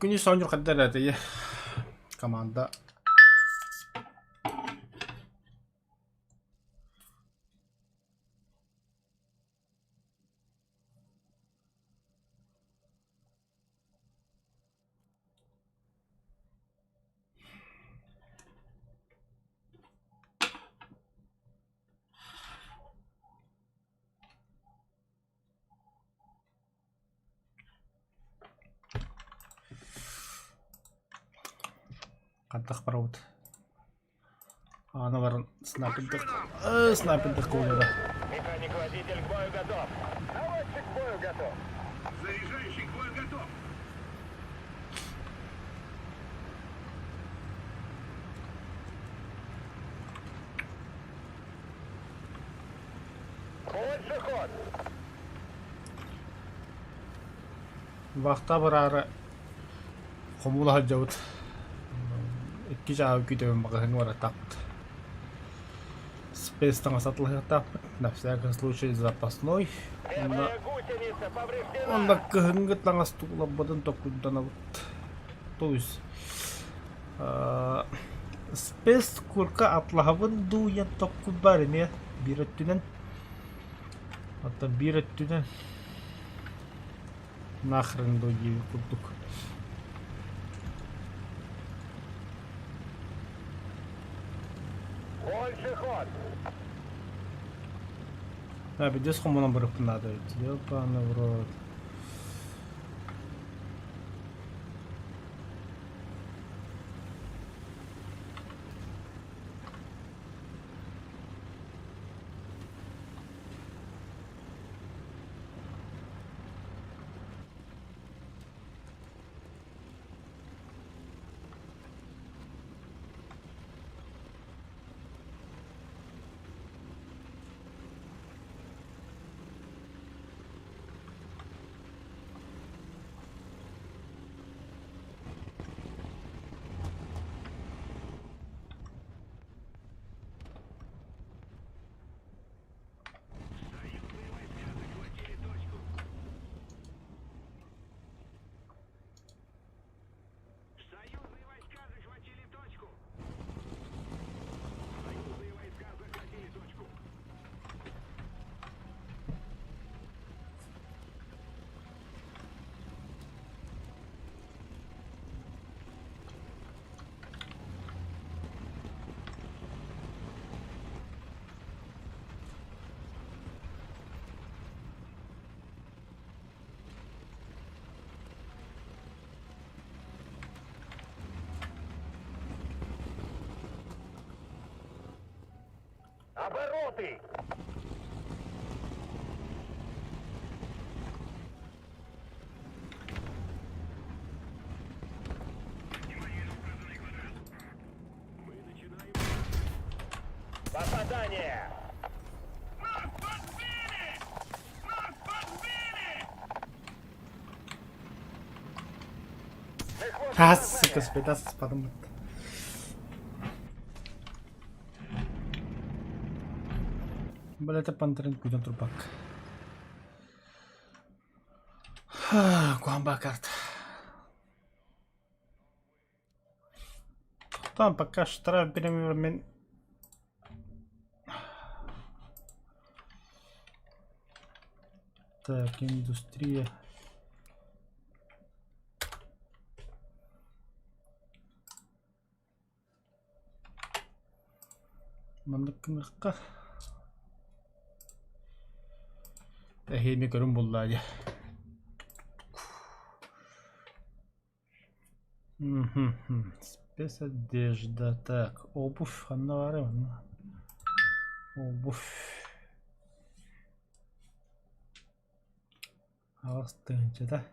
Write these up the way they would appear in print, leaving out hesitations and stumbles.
Күнүс оонньуур хайда эрэ этэй команда Хантах барабыт? Аны баран снайпердых снайпердых куолара. Механик-водитель к бою готов. Наводчик к бою готов. Заряжающий к бою готов. Больше ход. Вахта бараары хомуула сылдьабыт. Икки чааһы күүтэбин маҕаһыыҥҥа барыахтаахпыт. Спец таҥас атылаһыахтаахпыт. На всякий случай запасной. Онно Левая гусеница повреждена. онно кыһыҥҥы таҥас тууларбытын токуйданабыт. То есть спец курка атлаһабын дуу диэн токкуй баар эмиэ биир өттүнэн. Оттон биир өттүнэн нахрен дуу диэбит курдук. Больше ход. Да, пиздец хомунан барыппын наада эбит. Ёбаный в рот. Союзные войска захватили точку. Союзные войска захватили точку. Союзные войска захватили точку. Обороты! Попадание! Нас подбили! Нас подбили! Таас сука, спидас спадым. Блядь, пантерин күүтэн турбак. Куһаҕан карта. Там пока штраф берем Так, индустрия. Маннык гыныахха. Эһиэми көрүн буллаа дьэ. Спецодежда. Так, обувь ханна баарый манна? Обувь. Аҕыс тыһыынчата.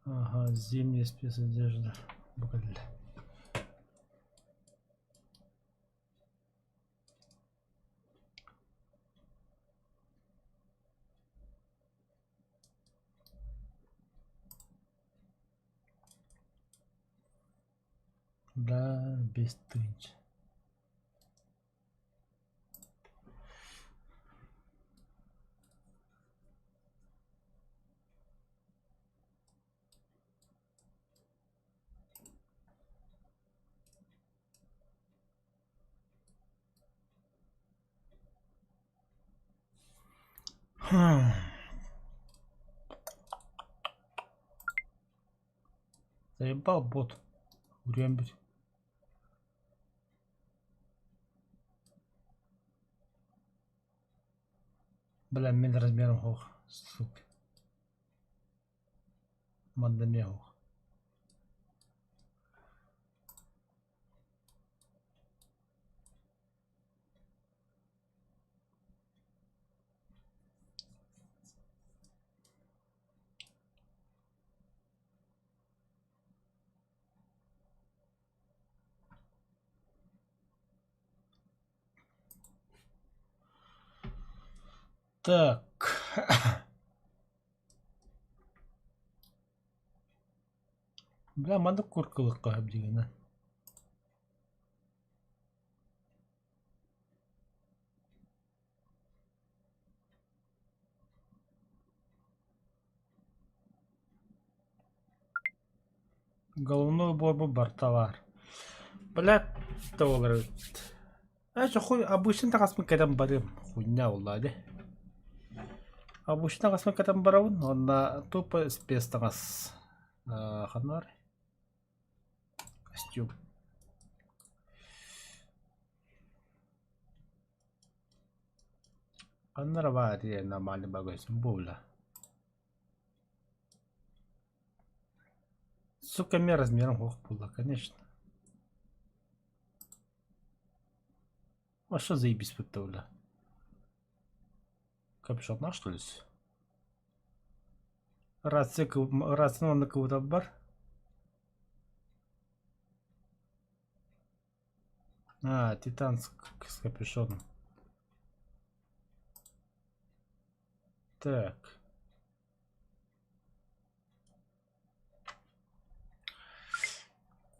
Ага, зимняя спецодежда. Бу кэллэ. Да, без тысяч. Заебал бот. Үрүөн бит. Бля, мин размером суох, сука. Манна эмиэ суох. Так. Бля, маннык куркылыкка сөп дигинэ. Головной уборбут барыта баар. Блядь, буолар эбит. Ээ чэ хуй обычный таҥаспын кэтэн барыам. Хуйня буоллаа дии. Обычный таҥаспын кэтэн барабын уонна тупо спецтаҥас ханна барый? Костюм. Ханна эрэ баар этэ нормальный багажник буолла. Сука, мне размером ох было, конечно. А что заебись тут бля? Капюшоннаах что ли? Рация, рацияны манна кыбытан бар. А, Титан с, с капюшоном. Так.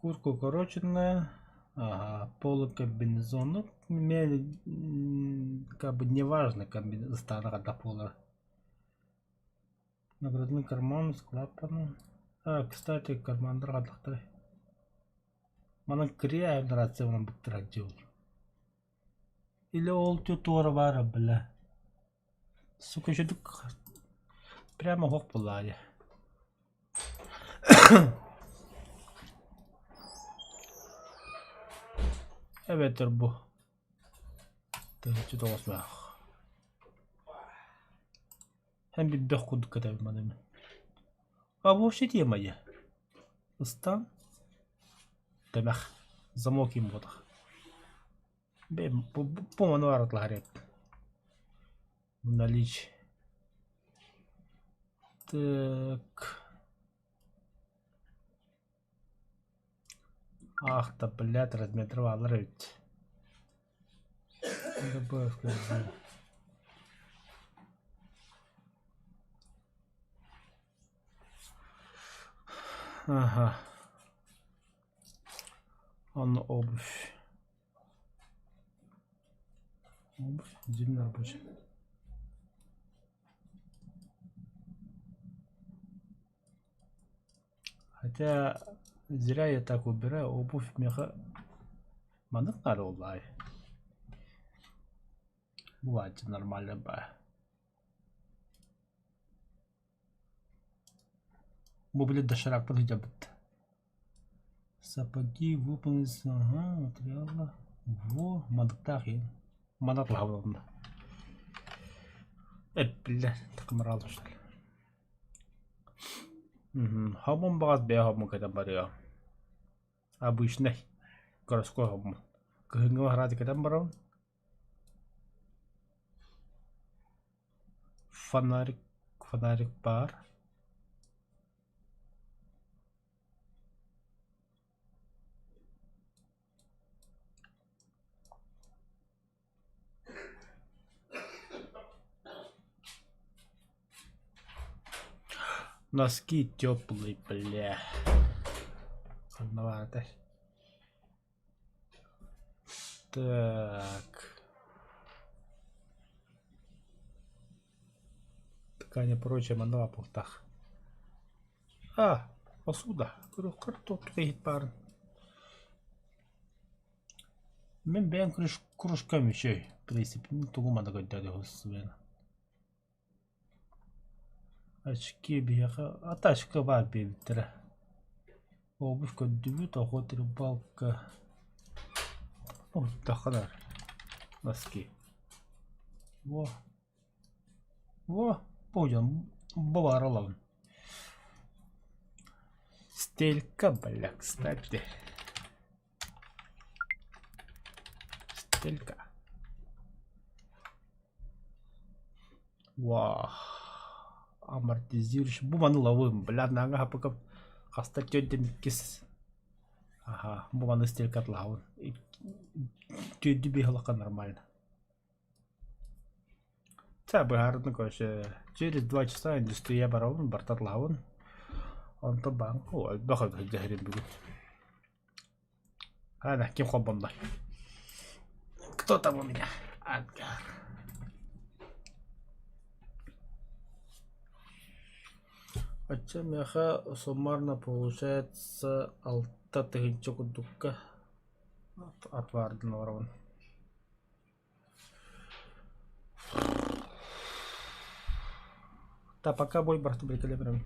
Куртка укороченная. Ага, полукомбинезон. Ну, мне как бы не важно комбинезон старого пола. Нагрудный карман с клапаном. А, кстати, кармандар хатахтар. Манан кырия рация буктара дьыл. Или ол туора баара бля. Сука, еще прямо ох буоллаҕа Эбэтэр бу тыһыынча тоҕус Эн билбэх курдук кэтэбин маны мин. А вообще тема дии. Ыстаан тэмэх замок им буотах. Бэйэм бу маны барытылаһар эбит. Наличие. Так. Ах да, блядь, разметр баалар эбит. Ага. Онно обувь. Обувь зимняя рабочая. Хотя зря я так убираю обувь миэхэ маннык наада буоллаҕай. Бывает нормально баа. Бу били доширакпын сылдьабыт. Сапоги выполнены ага, материала. Во, мадыктаах иһин. Манат лаһабын Эппиллэ такымыраал что ли. Хомун баҕас бэйэ хомун кэтэн барыа. Обычный городской хомун. Кыһыҥҥы маһараады кэтэн барабын. Фонарик, фонарик баар. Носки теплые, бля. Ханна Так. Ткани прочее манна бааппыттаах. А, посуда. Картоп иһит баарын. Мин бэйэм кружкам үчүгэй. В принципе, тугу манна көрдөрүө Очки биһиэхэ а очко баар диэбиттэрэ. Обувь көрдүбүт, охота рыбалка. Уһуттаххына носки. Во. Во, бу дьон бу баар олоҕун. Стелька, бля, кстати. Стелька. Вау. Амортизирующий. Бу маны ловым. Бля, наҥа хапыкап хаста түөртэн иккис. Аха, бу маны стелька атлаһабын. Түөрдү биэс олоххо нормально. Чэ, быһаарыны короче, через 2 часа индустрия барабын, барта атлаһабын. Онтон баан, о, элбэх сылдьа бүгүн. Ана, ким холбонно? Кто там у меня? Ангар. Оччо миэхэ суммарно получается 6 тыһыынча курдукка отвардан олоробун. Та пока бой барты бирикэлэ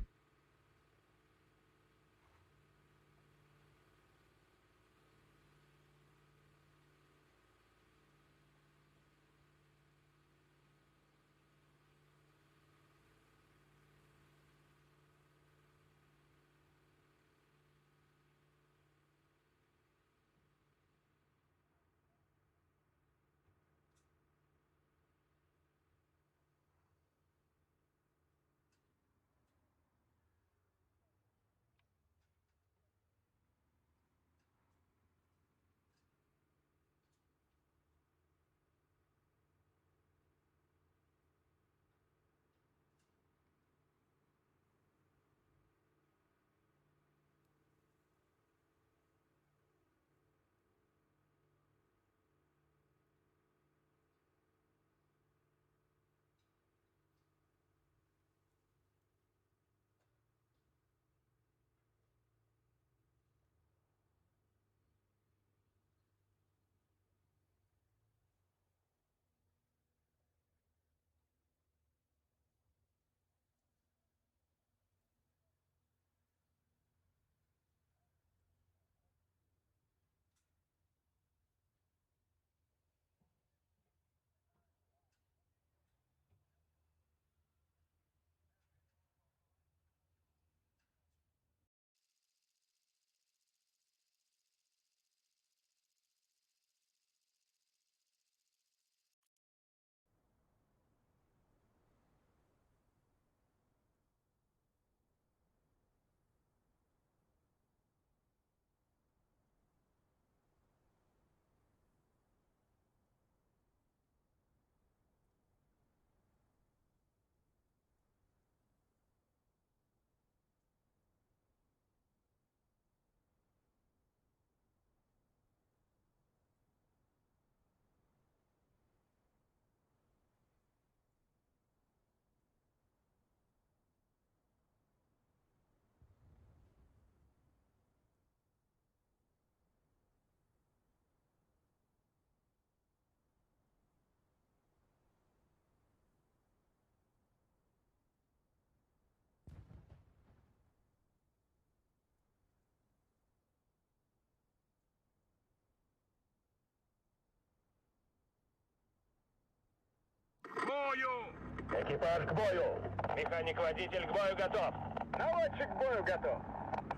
К бою! Экипаж к бою! Механик-водитель к бою готов! Наводчик к бою готов!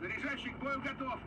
Заряжающий к бою готов!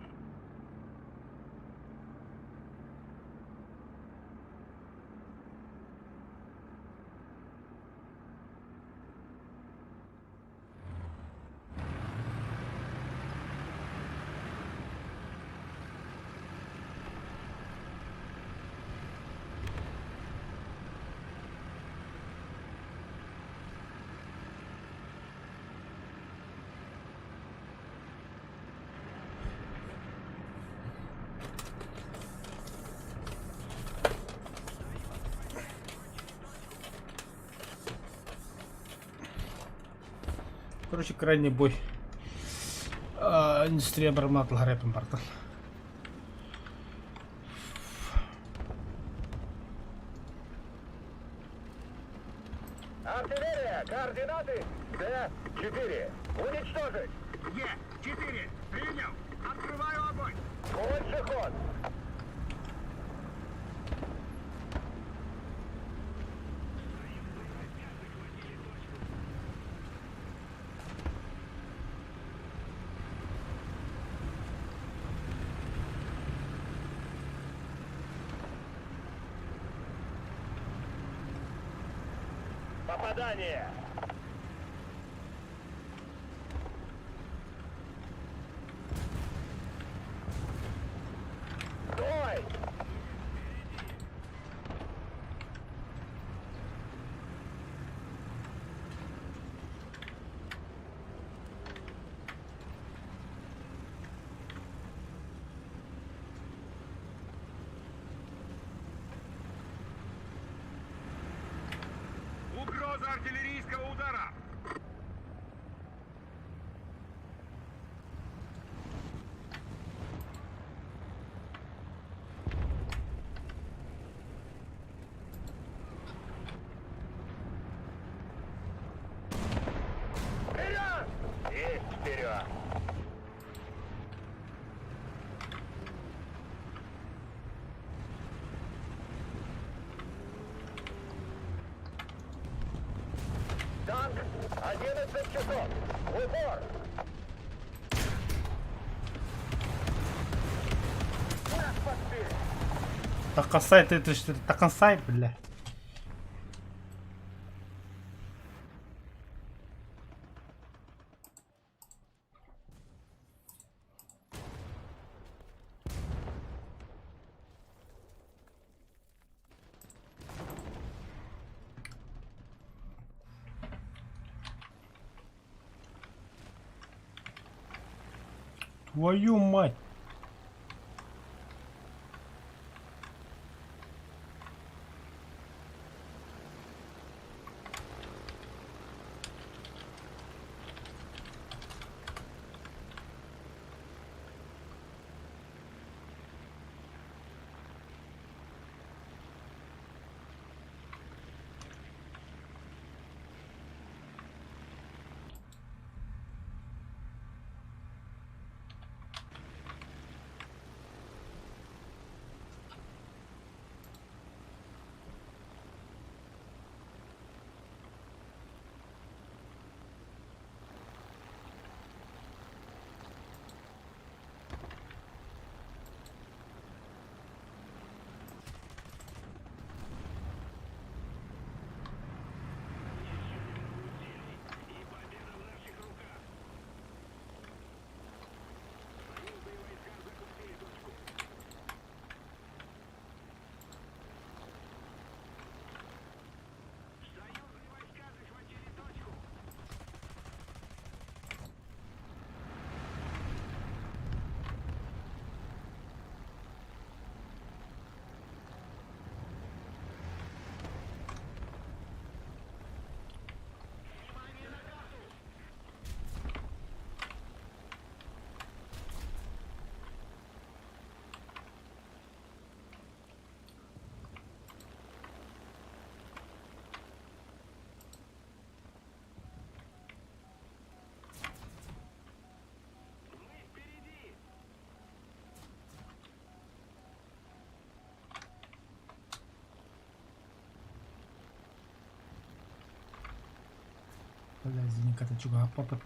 Короче, крайний бой. Индустрия бармаатылар эпин бартан. Артиллерия, координаты Д-4. Уничтожить! Е-4, принял! Открываю огонь! Больше ход! Попадание! Стой! Угроза артиллерийского удара! Вперед! Есть вперед! Танк, 11 часов! В упор! Нас подбили! Такасай ты, ты что, такасай, бля. Твою мать. Бля, зениката чугаһаппаппыт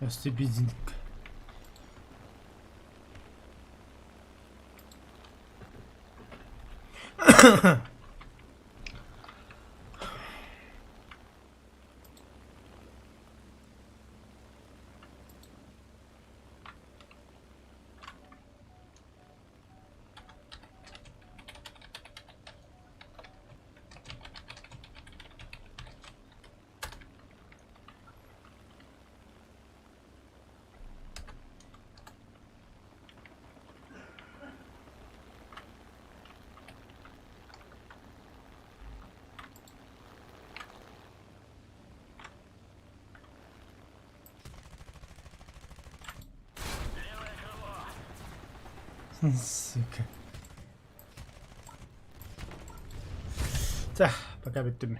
Өссө бензин. Сука. Чэ, пока бүттүм.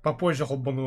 Попозже холбону.